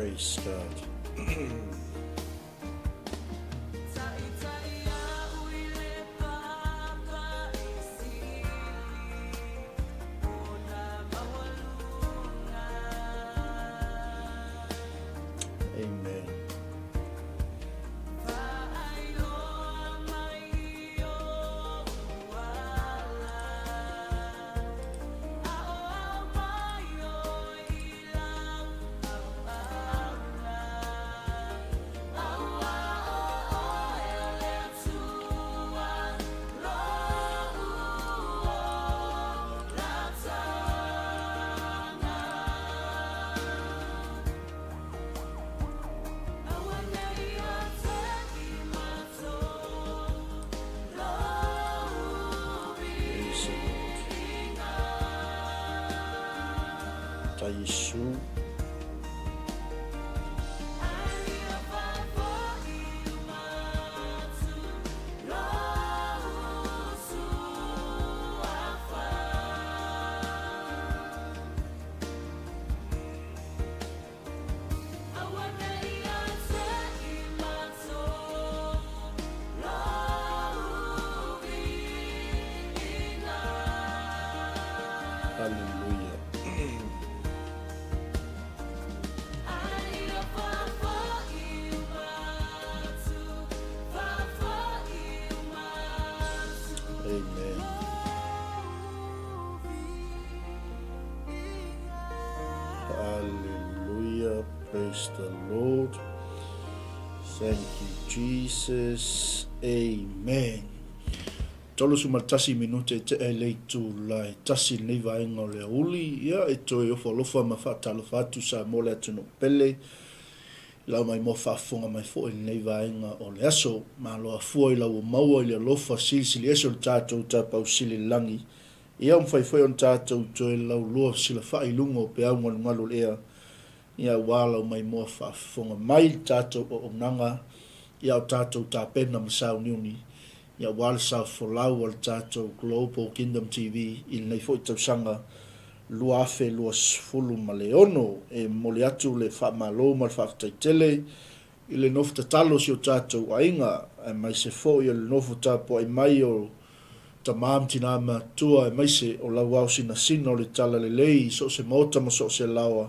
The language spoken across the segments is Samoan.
Praise God. Amen. Praise the Lord. Taisu. Hallelujah. Amen. Hallelujah. Praise the Lord. Thank you, Jesus. Amen. 31 minute e tea i le itula e tasi lenei vaega o le aoauli, ia e toe ofo alofa ma faatalofa atu Samoa le atunuu pele i lau maimoa faafofoga mai foi i lenei vaega o le aso. Malo afua i lau ua maua i le alofa silisili ese o le tatou Tapausili i le lagi, ia ua mafai foi ona tatou toe laulua fesilafai i luga o peau galugalu o le ea, ia aua lau maimoa faafofoga mai i le tatou auaunaga, ia o tatou tapena ma sauniuni Ia aua le sao folau a le tatou Global Kingdom TV i lenei foi tausaga 2026. E momoli atu le faamalo ma le faafetai tele i le nofo tatalo o si o tatou aiga, aemaise foi o le nofo tapuai mai o tama ma tina matutua, aemaise o lau ao sinasina o le Talalelei i so o se maota ma so o se laoa.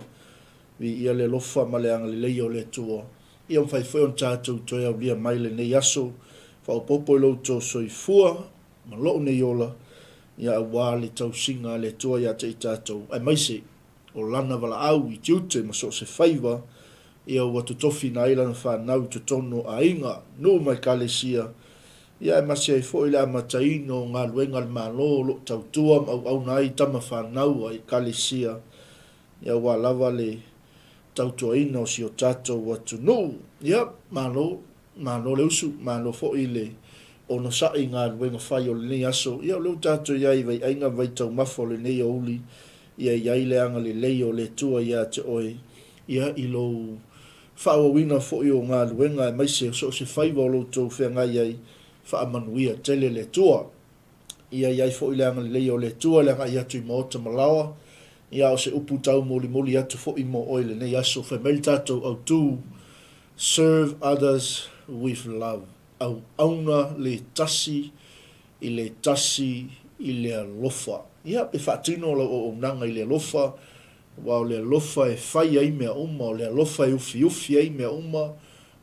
Viia le alofa ma le agalelei o le Atua. Ia mafai foi ona tatou toe aulia mai lenei aso faaopoopo i lo outou soifua ma lou nei ola, ia aua le tausiga a le Atua ia te i tatou, aemaise o Lana valaau i tiute ma so o se faiva, ia ua totofiina ai Lana fanau i totonu o aiga, nuu ma ekalesia, ia aemaise ai foi le amataina o galuega a le Malo o lo o tautua ma auauna ai tama fanau a ekalesia, Ia aua lava le tautuaina o si o tatou atunuu. Ia, malo, malo le usu, malo foi le onosai i galuega fai o lenei aso. Ia, o lea ua tatou i ai i vaiaiga ma vaitaumafa o lenei aoauli, ia i ai le agalelei o le Atua ia te oe, ia, i lou faaauauina foi o galuega aemaise o so o se faiva o lo outou feagai ai, faamanuia tele le Atua. Ia i ai foi le agalelei o le Atua i le agai atu i maota ma laoa, ia a o se upu taumolimoli atu foi mo oe i lenei aso, fai mai le tatou autu, Serve others with love, auauna le tasi i le tasi i le alofa. Ia, pe faatino lau auaunaga i le alofa, aua o le alofa e fai ai mea uma, o le alofa e ufiufi ai mea uma,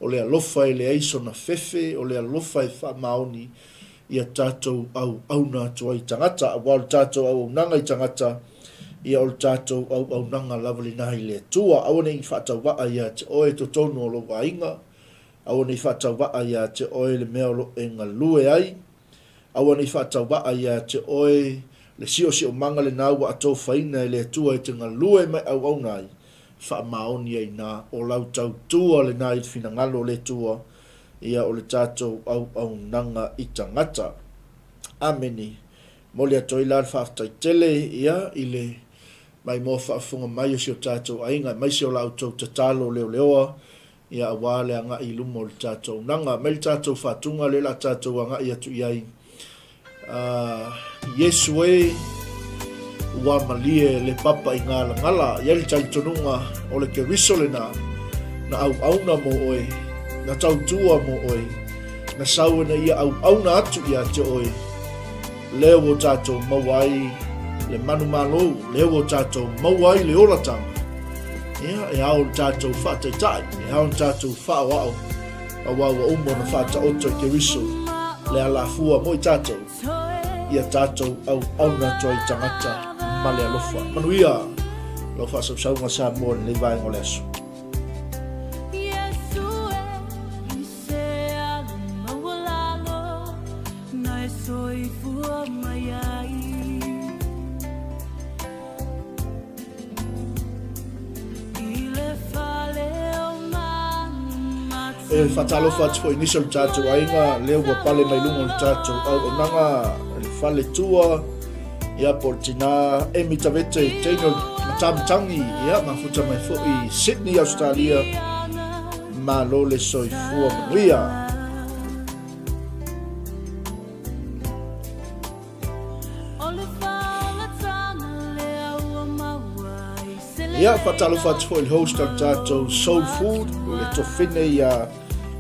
O le alofa e leai sona fefe, o le alofa e faamaoni ia tatou auauna atu ai i tagata, aua o le tatou auaunaga i tagata, ia o le tatou auaunaga lava lena i le Atua. Aua ne i faatauvaa ia te oe totonu o lou aiga, aua ne i faatauvaa ia te oe le mea o lo o e galue ai, Aua ne i faatauvaa ia te oe le siosiomaga lena ua atofaina e le Atua e te galue mai auauna ai, faamaoni ai ina o lau tautua lena i le finagalo o le Atua, ia o le tatou auaunaga i tagata. Amene. Momoli atu ai la le faafetai tele ia i le maimoa faafofoga mai o si o tatou aiga aemaise o la outou tatalo leoleoa Ia aua le agai i luma o le tatou auaunaga. Mai le tatou faatuga lea o le a tatou agai atu i ai. Uh, Iesu e, ua malie le papa i galagala. I ai le talitonuga o le Keriso lena. Na auauna mō oe, na tautua mō oe, na sau ina ia auauna atu ia te oe, lea ua tātou maua ai le manumalo, lea ua tātou maua ai le olatanga. Ia, e ao le tātou whaataitai, e ao le tātou whaoao, auā ua uma ona whaataoto i Keriso, le alafua mo i tātou, ia tātou auauna atu ai tangata ma le alofa. Manuia lau faasausauga Samoa i lenei vaega o le aso. E faatalofa atu foi i nisi o le tatou aiga lea ua pale mai luga o le tatou auaunaga le faletua ia po o le tinā Amy Tavete Daniel Matamatangi ia mafuta mai foi i Sydney Australia malo le soifua manuia. Ia, faatalofa atu foi i le host o le tatou Soul Food, le tofine ia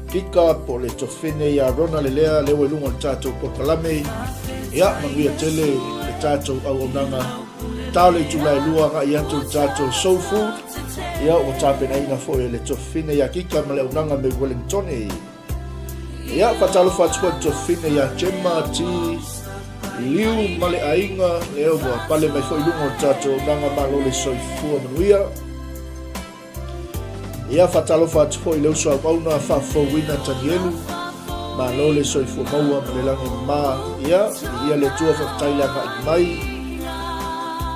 Kika, po o le tofine ia Rona Lelea, lea ua i luga o le tatou polokalame. Ia, manuia tele le tatou auaunaga. Tao le itula e lua agai atu le tatou Soul Food. Ia, ua tapenaina foi e le tofine ia Kika ma le auaunaga mai Wellington. Ia, faatalofa atu foi i le tofine ia Gemma T. Liu ma le aiga, lea ua pale mai foi i luga o le tatou auaunaga malo le soifua manuia. Ia, faatalofa atu foi i le uso auauna faafouina Tanielu, malo le soifua maua ma le lagi mama. Ia, viia le Atua, faafetai le agai mai.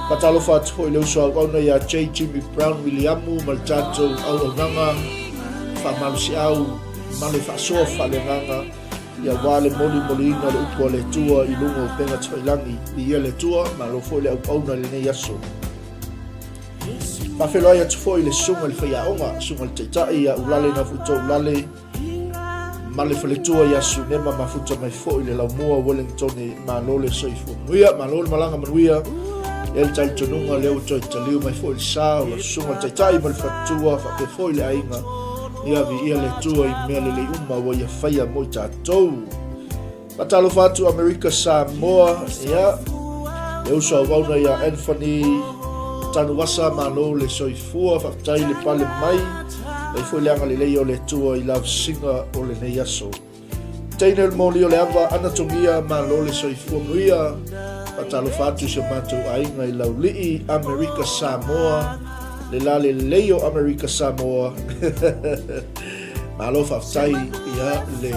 Faatalofa atu foi i le uso auauna ia J. Jimmy Brown Wiliamu ma le tatou auaunaga faamalosiau ma le faasoa faaleagaga aua le molimoliina o le upu a le Atua i luga o upega tafailagi. Viia le Atua, malo foi le auauna i lenei aso. Faafeiloai atu foi i le susuga i le faiaoga, susuga i le taitai ia Ulale Nafuito Ulale, ma le faletua ia Sunema Mafuta mai foi le laumua Wellington, malo le soifua manuia, malo le malaga manuia. E le talitonuga lea ua toe taliu mai foi le sa o la susuga i le taitai ma le faletua faapea foi le aiga. Ia viia le Atua i mea lelei uma ua ia faia mo i tatou. Faatalofa atu Amerika Samoa, ia, le uso auauna ia Anthony Tanuasa, malo le soifua, faafetai le pale mai, mai foi le agalelei o le Atua i lavasiga o lenei aso. Teine o le moli o le ava, Anatomia, malo le soifua manuia, faatalofa atu i si o matou aiga i Laulii, Amerika Samoa, le la lelei o Amerika Samoa. Malo faafetai ia le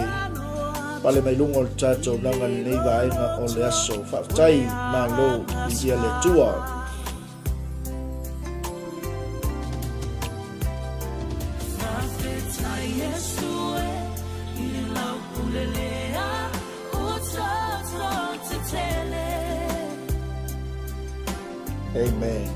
pale mai luga o le tatou naga i lenei vaega o le aso. Faafetai, malo, viia le Atua. Amen.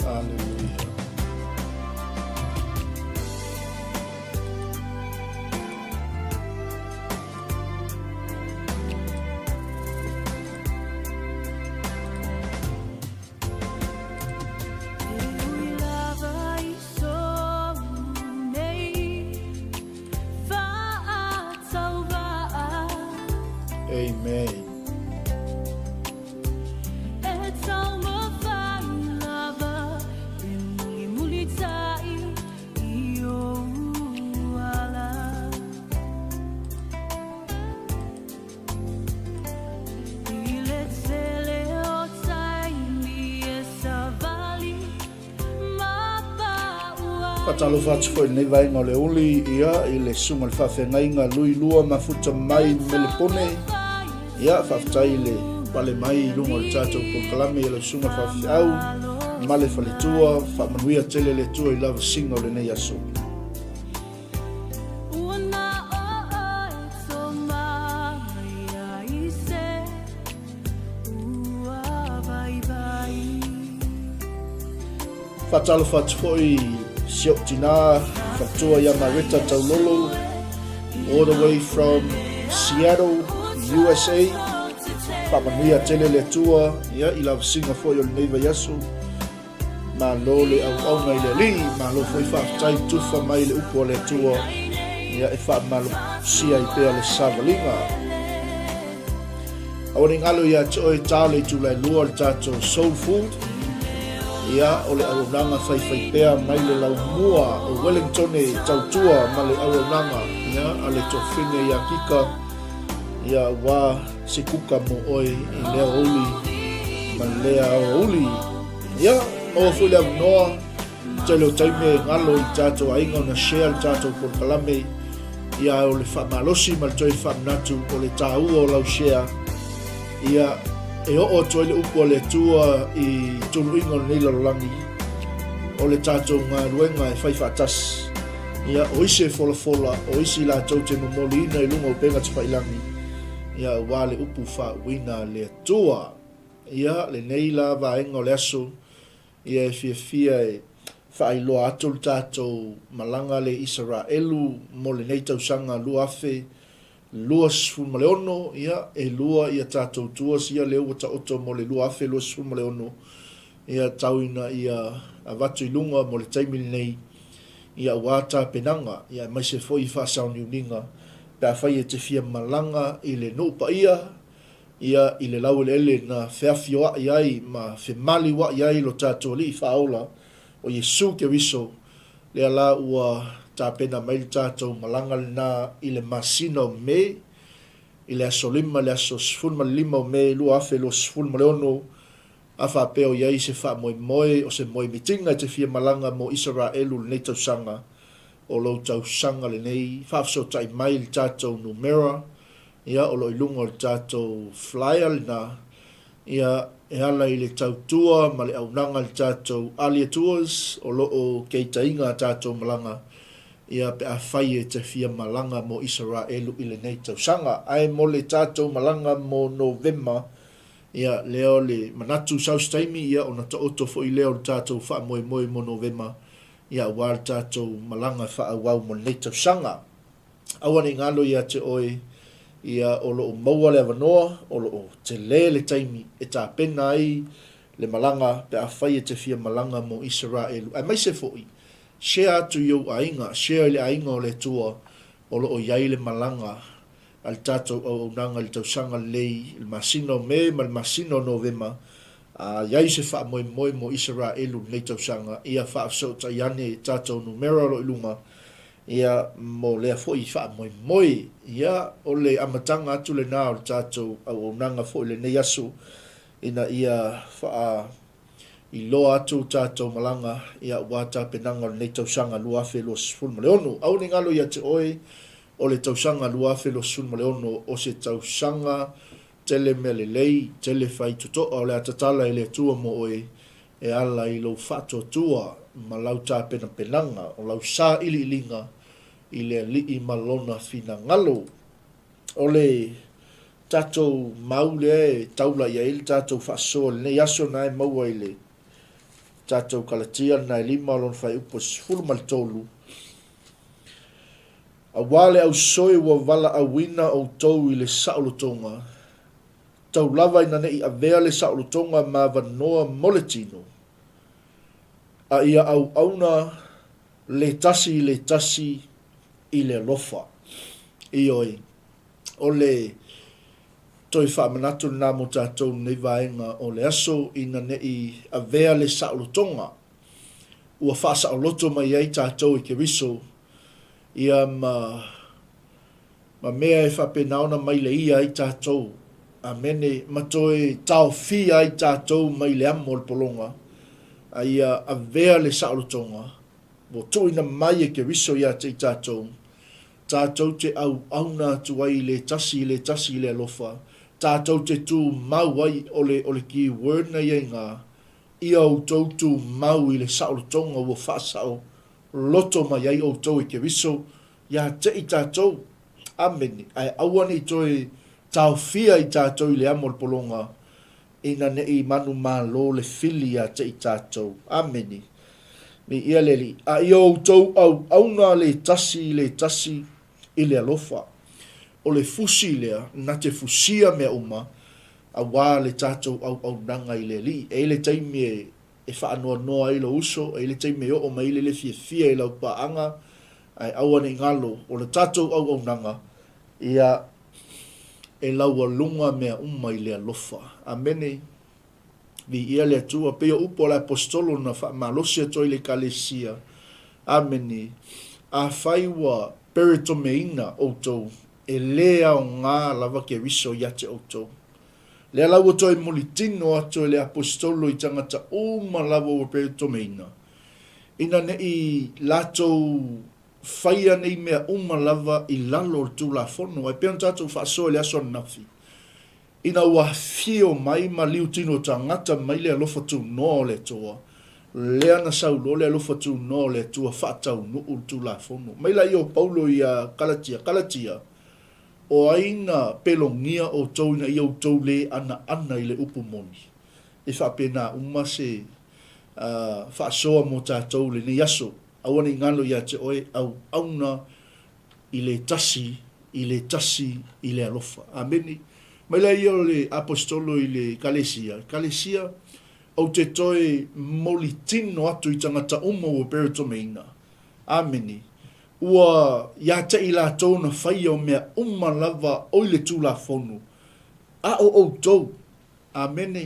Hallelujah. Amen. Faatalofa atu foi i lenei vaega o le uli ia i le susuga i le faafeagaiga Lui Lua Mafuta mai Melepone. Ia, faafetai i le pale mai i luga o le tatou polokalame i lau susuga faafeau ma le faletua. Faamanuia tele le Atua i lavasiga o lenei aso. Faatalofa atu foi i si ou tinā faletua ia Mareta Taulolo, all the way from Seattle, USA. Faamanuia tele le Atua ia, i lavasiga foi o lenei vaiaso. Malo le auauna i le Alii, malo foi faafetai tufa mai le upu a le Atua ia e faamalosia ai pea le savaliga. Aua ne i galo ia te oe ta o le itula e lua o le tatou soul food. Ia, o le auaunaga faifaipea mai le laumua o Wellington e tautua ma le auaunaga ia, a le tofine ia Kika ia, aua se kuka mo oe i lea aoauli ma lea aoauli. Ia, maua foi le avanoa, tele o taimi e galo i tatou aiga ona share le tatou polokalame, ia o le faamalosi ma le toe faamanatu o le taua o lau share, ia e oo atu ai le upu a le Atua i tuluiga o lenei lalolagi, o le tatou galuega e fai faatasi. Ia, o isi e folafola, o isi latou te momoliina i luga o upega tafailagi, ia aua le upu faauuina a le Atua. Ia, lenei la vaega o le aso, ia e fiafia e faailoa atu le tatou malaga le Isaraelu mo lenei tausaga 2026, ia, e lua ia tatou tours ia lea ua taoto mo le 2026, ia tau ina ia avatu i luga mo le taimi lenei, ia aua tapenaga, ia aemaise foi faasaoniuniga pe afai e te fia malaga i le nuu paia, ia i le laueleele na feafioai ai ma femaliuai ai lo tatou Alii Faaola o Iesu Keriso, lea la ua tapena mai le tatou malaga lena i le masina o Me, i le aso 5 i le aso 15 o Me 2026, a faapea o i ai se faamoemoe o se moemitiga e te fia malaga mo Isaraelu i lenei tausaga, o lou tausaga lenei, faafesootai mai i le tatou numera, Ia, o lo o i luga o le tatou flyer lena, ia, e ala i le tautua ma le auaunaga a le tatou Alia Tours, o lo o keitaiga a tatou malaga, ia, pe afai e te fia malaga mo Isaraelu i lenei tausaga. Ae mo le tatou malaga mo Novema, ia, lea o le manatu sau se taimi, ia, ona taoto foi lea o le tatou faamoemoe mo Novema, ia, aua le tatou malaga faaauau mo lenei tausaga. Aua ne i galo ia te oe, ia o lo o maua le avanoa, o lo o tele le taimi e tapena ai le malaga pe afai e te fia malaga mo Isaraelu. Aemaise foi, share atu i ou aiga, share i le aiga o le Atua o lo o i ai le malaga a le tatou auaunaga i le tausaga lelei i le masina o Me ma le masina o Novema, a i ai se faamoemoe mo Isaraelu i lenei tausaga, ia faafesootai ane i tatou numera o lo o i luga Ia, mo lea foi faamoemoe. Ia, o le amataga atu lena o le tatou auaunaga foi i lenei aso, ina ia faailoa atu tatou malaga, ia, aua tapenaga o lenei tausaga 2026. Aua ne i galo ia te oe, o le tausaga 2026 o se tausaga tele mea lelei, tele faitotoa o le a tatala e le Atua mo oe, e ala i lou faatuatua ma lau tapenapenaga o lau sailiiliga i le Alii ma Lona finagalo. O le tatou mau lea e taula i ai le tatou faasoa i lenei aso na e maua i le tatou Kalatia lena e 5 lona fuaiupu e 13, Aua le ausoe ua valaauina outou i le saolotoga, Tau lava ina ne i avea le saolotoga ma avanoa mo le tino, a ia auauna le tasi i le tasi i le alofa. Ioe, o le toe faamanatu lena mo tatou i lenei vaega o le aso, ina ne i avea le saolotoga ua faasaoloto mai ai tatou e Keriso, ia ma ma mea e faapena ona maileia ai tatou, amene, ma toe taofia ai tatou mai le amo o le pologa, a ia avea le saolotoga ua tuuina mai e Keriso ia te i tatou, tatou te auauna atu ai i le tasi i le tasi i le alofa. Tātou te tumau ai, o le, o le key word na ia i ngā, ia outou tumau i le saolotoga ua faasao loto mai ai outou e Keriso, ia te i tātou. Amene. Ae aua ne i toe taofia i tātou i le amo o le pologa, ina ne i manumalo le fili ia te i tātou. Amene. Miia le Alii. A ia outou auauna le tasi i le tasi i le alofa. O le fusi lea na te fusia mea uma, auā le tātou auaunaga i le Alii. E i ai le taimi e e faanoanoa ai lou uso, e i ai le taimi e oo mai ai le le fiafia i lau paaga, ae aua ne i galo, o le tatou auaunaga, ia, e laualuga mea uma i le alofa. Amene. Viia le Atua. Pei o upu a le Aposetolo na faamalosi atu ai i le Ekalesia. Amene. Afai ua peretomeina outou, e lē aoga lava Keriso ia te outou. Lea la ua toe mulitino atu e le Aposetolo i tagata uma lava ua peretomeina, ina ne i latou faia nei mea uma lava i lalo o le Tulafono. Ae pei ona tatou faasoa i le aso ananafi, ina ua afio mai ma liutino tagata mai le alofa tunoa o le Atua, lea na sau loa le alofa tunoa o le Atua faataunuu le Tulafono. Mai laia o Paulo ia Kalatia, Kalatia, o ai na pelogia outou ina ia outou lē anaana i le upu moni? E faapena uma se faasoa mo tatou i lenei aso. Aua ne i galo ia te oe, auauna i le tasi, i le tasi, i le alofa. Amene. Mai lea ia o le Aposetolo i le Ekalesia, Ekalesia, ou te toe moli tino atu i tagata uma ua peretomeina. Amene. Ua ia te i latou na faia o mea uma lava o i le Tulafono, a o outou. Amene.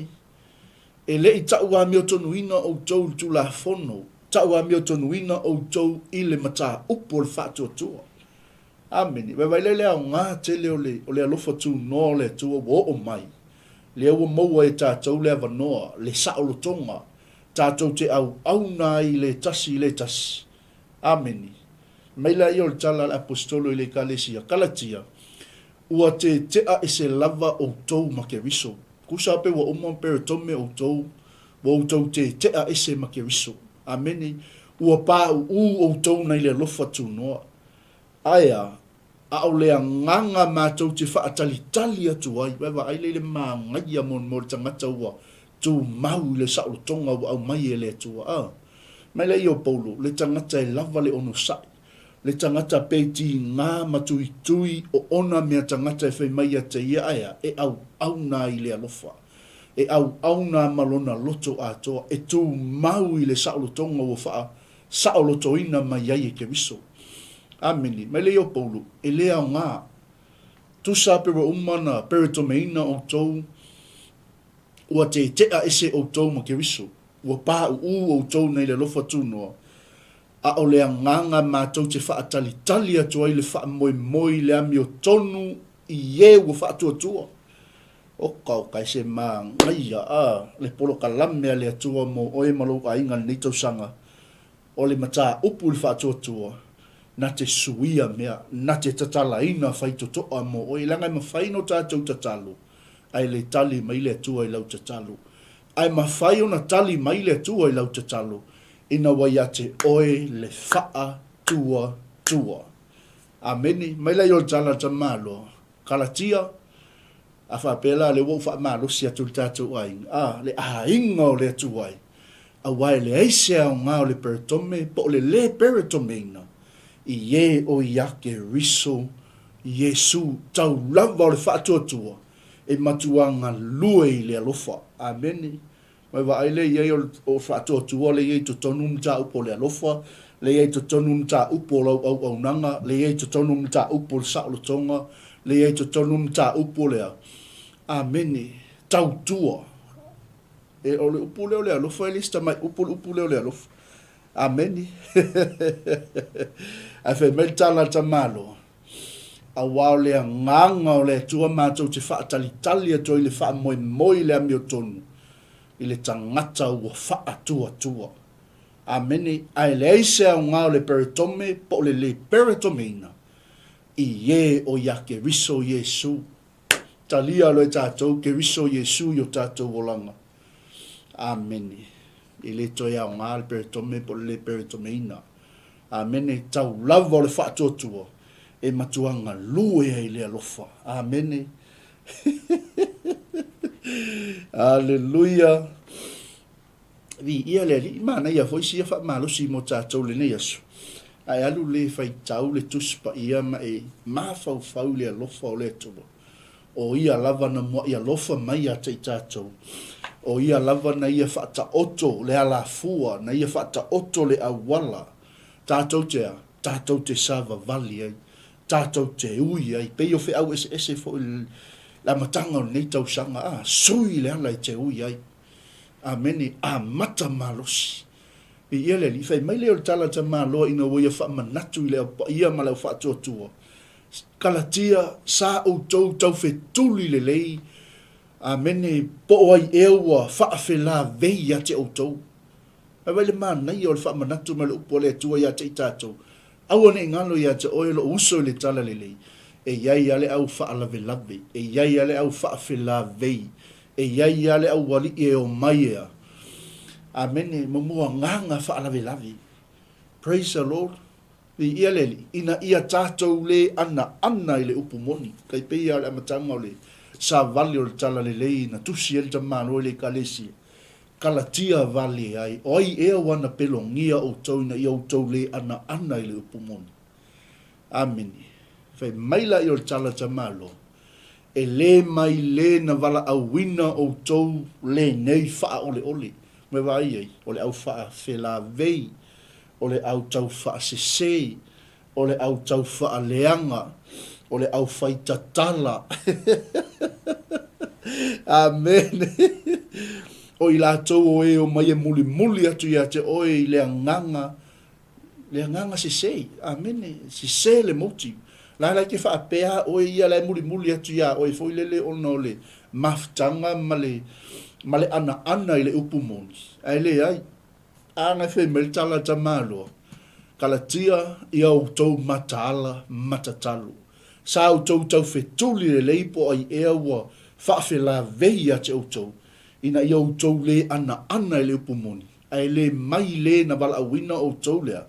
E le i tauamiotonuina outou i le Tulafono, tauamiotonuina outou i le mataupu o le faatuatua. Amene. Vaivai lea le aoga tele o le, o le alofa tunoa o le Atua ua oo mai, lea ua maua e tatou le avanoa, le saolotoga, tatou te auauna ai i le tasi i le tasi. Amene. Mai laia o le tala a le Aposetolo i le Ekalesia, Kalatia, Ua tetea ese lava outou ma Keriso. Tusa pe ua uma peretome outou, ua outou tetea ese ma Keriso. Amene. Ua pāuū outou nai le alofa tunoa. Aea, a o le agaga matou te faatalitali atu ai, vae vaai lea i le manaia mo, mo le tagata ua tumau i le saolotoga ua aumai e le Atua. A. Mai lea o Paulo, le tagata e lava le onosai, le tagata pe tigā ma tuitui o ona mea tagata e fai mai ia te ia aea, e auauna ai i le alofa, e auauna ma lona loto atoa, e tumau i le saolotoga ua faa saolotoina mai ai e Keriso. Amene. Mai lea o Paulo, e le aoga. Tusa pe ua uma na peretomeina outou, ua tetea ese outou ma Keriso, ua pāuū outou nei le alofa tunoa, A o le agaga matou te faatalitali atu ai le faamoemoe i le amiotonu i e ua faatuatua. Oka oka e se manaia a le polokalame a le Atua mo oe ma lou aiga i lenei tausaga, o le mataupu i le faatuatua, na te suia mea, na te tatalaina faitotoa mo oe, leaga e mafai no tatou tatalo, ae le tali mai le Atua i lau tatalo. Ae mafai ona tali mai le Atua i lau tatalo, ina ua ia te oe le faatuatua. Amene. Mai la i o le tala a le Tamaloa, Kalatia, a faapea la, lea ua ou faamalosi atu i le tatou aiga, a, le aiga o le Atua e, aua e leai se aoga o le peretome po o le lē peretomeina i ē o ia Keriso Iesu, tau lava o le faatuatua e matua galue i le alofa. Amene. Mai vaai lea i ai o le faatuatua lea i ai i totonu mataupu o le alofa, lea i ai i totonu mataupu o lau auaunaga, lea i ai i totonu mataupu o le saolotoga, lea i ai i totonu mataupu o le a? Amene. Tautua. E, o le upu lea o le alofa, e le se tamai upu le upu lea o le alofa. Amene. Ae fai mai le tala a le tamaloa, aua o le agaga o le Atua matou te faatalitali atu ai i le faamoemoe i le amiotonu i le tagata ua faatuatua. Amene. Ae leai se aoga o le peretome po o le lē peretomeina i ē o ia Keriso Iesu. Talia loa e tatou Keriso Iesu i o tatou olaga. Amene. E le toe aoga le peretome po o le le peretomeina. Amene. Tau lava o le faatuatua e matua galue ai i le alofa. Amene. Aleluia. Viia le Alii, manaia foi sia faamalosi mo tatou lenei aso. Ae alu le faitau le Tusi Paia ma e mafaufau i le alofa o le Atua. O Ia lava na mua'i alofa mai ia te i tatou. O Ia lava na Ia faataoto le alafua, na Ia faataoto le auala. Tatou te a? Tatou te savavali ai. Tatou te ui ai. Pei o feau eseese foi i le amataga o lenei tausaga, a, sui le ala e te ui ai. Amene, amata malosi. Viia le Alii, fai mai lea o le tala a Tamaloa ina ua ia faamanatu i le Au Paia ma le Au Faatuatua, Kalatia, sa outou taufetuli lelei, Amene, po o ai ea ua faafelavei ia te outou. Ae vaai le manaia o le faamanatu mai o le upu a le Atua ia te i tatou, Aua ne i galo ia te oe lou uso i le talalelei, e i ai lava le au faalavelave, e i ai lava le au faafelavei, E i ai lava le aualii e omai ea. Amene, mo agaga faalavelave. Praise the Lord. Viia le Alii, ina ia tatou le anaana i le upu moni. Tai pei lava o le amataga o le savali o le Talalelei na tusi ai le tamaloa i le Ekalesia, Kalatia vale ai, o ai ea ua na pelogia outou ina ia outou le anaana i le upu moni? Amene. Fai mai laia o le tala tamaloa, E lē mai lē na valaauina outou lenei faaoleole. Me vaai ai, o le au faafelavei, o le au tau faasese, o le au tau faaleaga, o le au fai tatala. Amene. O i latou o e omai e mulimuli atu ia te oe i le agaga Le agaga sese. Amene. Sese le motive. La la e te faapea oe ia la e mulimuli atu ia oe foi lele ona o le mafutaga ma le ma le anaana i le upu moni. Ae leai. A na fai mai le tala a Tamaloa, Kalatia ia outou mataala ma tatalo. Sa outou taufetuli lelei po o ai ea ua faafelavei ia te outou, ina ia outou le anaana i le upu moni. Ae le mai le na valaauina outou lea,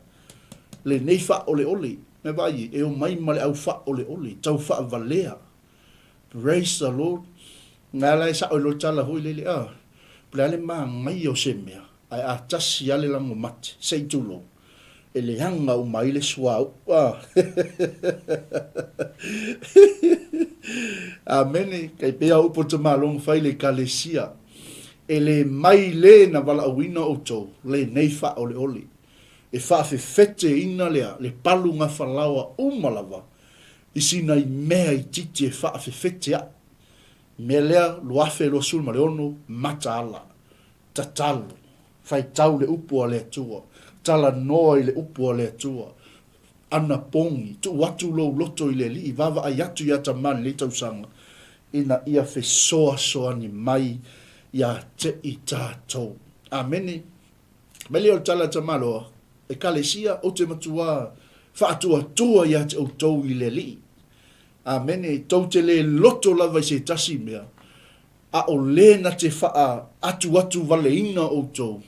lenei faaoleole, me vaai e, e omai ma le au faaoleole, tau faavalea. Praise the Lord. Nga la e sao i lo tala foi lele, ah, po le a le manaia o se mea, ae a tasi lava le lago mate, se i tulou, e leaga uma ai le suauu. Ah. Amene. Kai pei a upu o le tamaloga fai le Ekalesia. E le mai le na valaauina outou lenei faaoleole, e faafefeteina lea le palu gafalaoa uma lava i sina i mea itiiti e faafefeteaʻi. Mea lea 2026 mataala, tatalo, faitau le upu a le Atua, talanoa i le upu a le Atua, anapogi, tuu atu lou loto i le Alii, vaavaai atu ia Tama lenei tausaga, ina ia fesoasoani mai ia te i tatou. Amene. Mai lea o le tala a Tamaloa, Ekalesia, ou te matua faatuatua ia te outou i le Alii. Amene. Tou te le loto lava i se tasi mea, a o le na te faaatuatu valeina outou,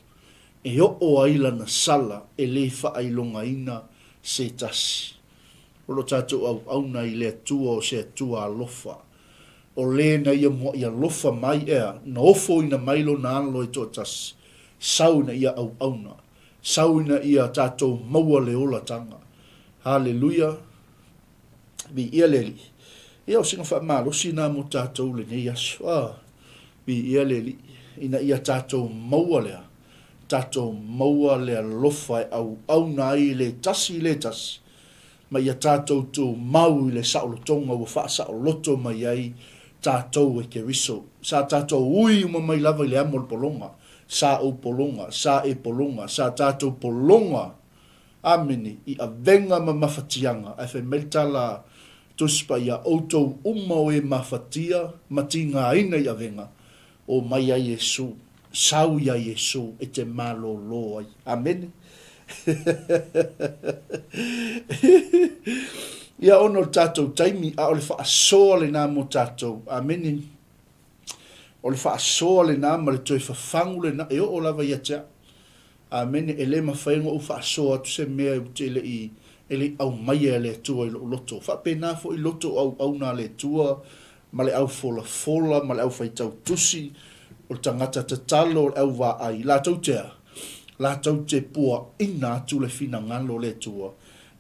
e oo ai lana sala e le faailogaina se tasi. O lo tatou auauna i le Atua o se Atua alofa, o le na ia muaʻi alofa mai ea na ofoina mai lona alo e toatasi, sau ina ia auauna, sau ina ia tatou maua le olataga. Haleluia! Viia le Alii. Ia, o sina faamalosi na mo tatou lenei aso. Ah, viia le Alii, ina ia tatou maua lea, tatou maua le alofa e auauna ai le tasi i le tasi, ma ia tatou tumau i le saolotoga ua faasaoloto mai ai tatou e Keriso. Sa tatou ui uma mai lava i le amo o le pologa, sa ou pologa, sa e pologa, sa tatou pologa Amene, i avega ma mafatiaga, ae fai mai le tala a Tusi Paia, Outou uma o e mafatia ma tigaina i avega, omai ia Iesu, sau ia Iesu e te malōlō ai. Amene. Ia ona o le tatou taimi, a o le faasoa lena mo tatou. Amene. O le faasoa lena ma le toe fafagu lena e oo lava ia te au. Amene. E le mafai ona ou faasoa atu se mea ou te le i, e le i aumaia e le Atua i lou loto. Faapena foi loto o auauna a le Atua ma le au folafola ma le au faitau tusi, o le tagata tatalo, o le au vaai, latou te a? Latou te puaina atu le finagalo o le Atua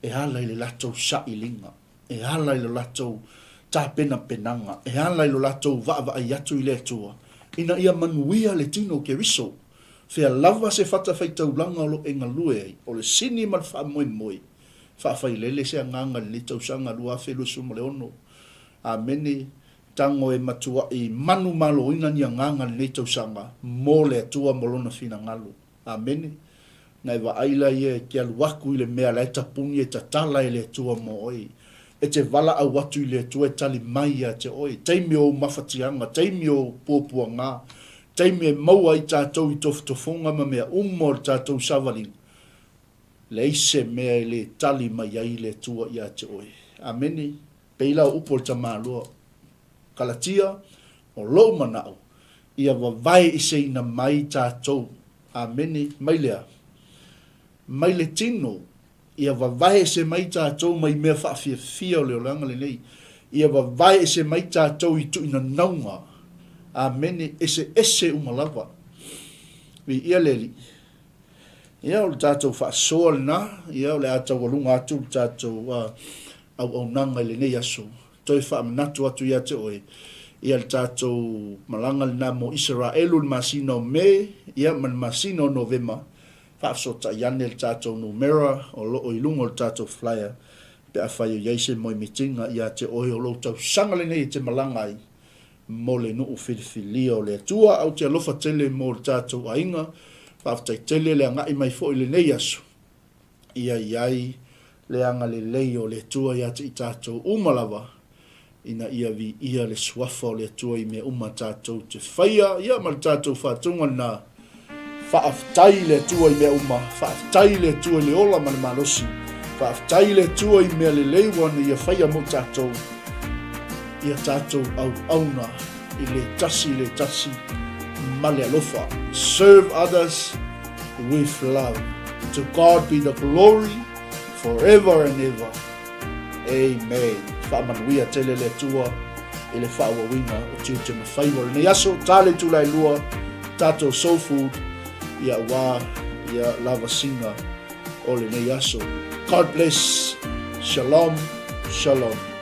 e ala i le latou sailiga, e ala i lo latou tapenapenaga, e ala i lo latou vaavaai atu i le Atua, ina ia manuia le tino o Keriso. Fea lava se fatafaitaulaga o lo o e galue ai, o le sini ma le faamoemoe, faafailele se agaga i lenei tausaga 2026. Amene. Tago e matuai manumaloina ni agaga i lenei tausaga mo le Atua ma Lona finagalo. Amene. Na e vaai la ia e te alu atu i le mea la e tapuni e tatala e le Atua mo oe. E te valaau atu i le Atua e tali mai ia te oe. Taimi o ou mafatiaga, taimi o ou puapuaga, taimi e maua ai tatou i tofotofoga ma mea uma o le tatou savaliga, leai se mea e le tali mai ai le Atua ia te oe. Amene. Pei la o upu o le tamaloa Kalatia, o lou manao, ia vavae eseina mai tatou, amene, mai le a? Mai le tino, ia vavae ese mai tatou mai mea faafiafia o le olaga lenei, ia vavae ese mai tatou i tuinanauga, amene, eseese uma lava. Viia le Alii. Ia, o le tatou faasoa lena, ia, o le a taualuga atu le tatou auaunaga i lenei aso. Toe faamanatu atu ia te oe, ia le tatou malaga lena mo Isaraelu i le masina o Me, ia, ma le masina o Novema, faafesootai ane le tatou numera o lo o i luga o le tatou flyer pe afai o i ai se moemitiga ia te oe o lou tausaga lenei e te malaga ai mo le nuu filifilia o le Atua. Ou te alofa tele mo le tatou aiga. Faafetai tele le agai mai foi i lenei aso. Ia i ai le agalelei o le Atua ia te i tatou uma lava, ina ia viia le suafa o le Atua i mea uma tatou te faia. Ia ma le tatou faatuga lena. Faafetai i le Atua i mea uma, faafetai i le Atua i le ola ma le malosi, faafetai i le Atua i mea lelei ua na ia faia mo tatou, ia tatou auauna i le tasi i le tasi ma le alofa. Serve others with love. To God be the glory forever and ever. Amen. Faamanuia tele le Atua i le faaauauina o tiute ma faiva o lenei aso. Ta le itula e lua, tatou soul food, ia aua ia lavasiga o lenei aso. God bless. Shalom. Shalom.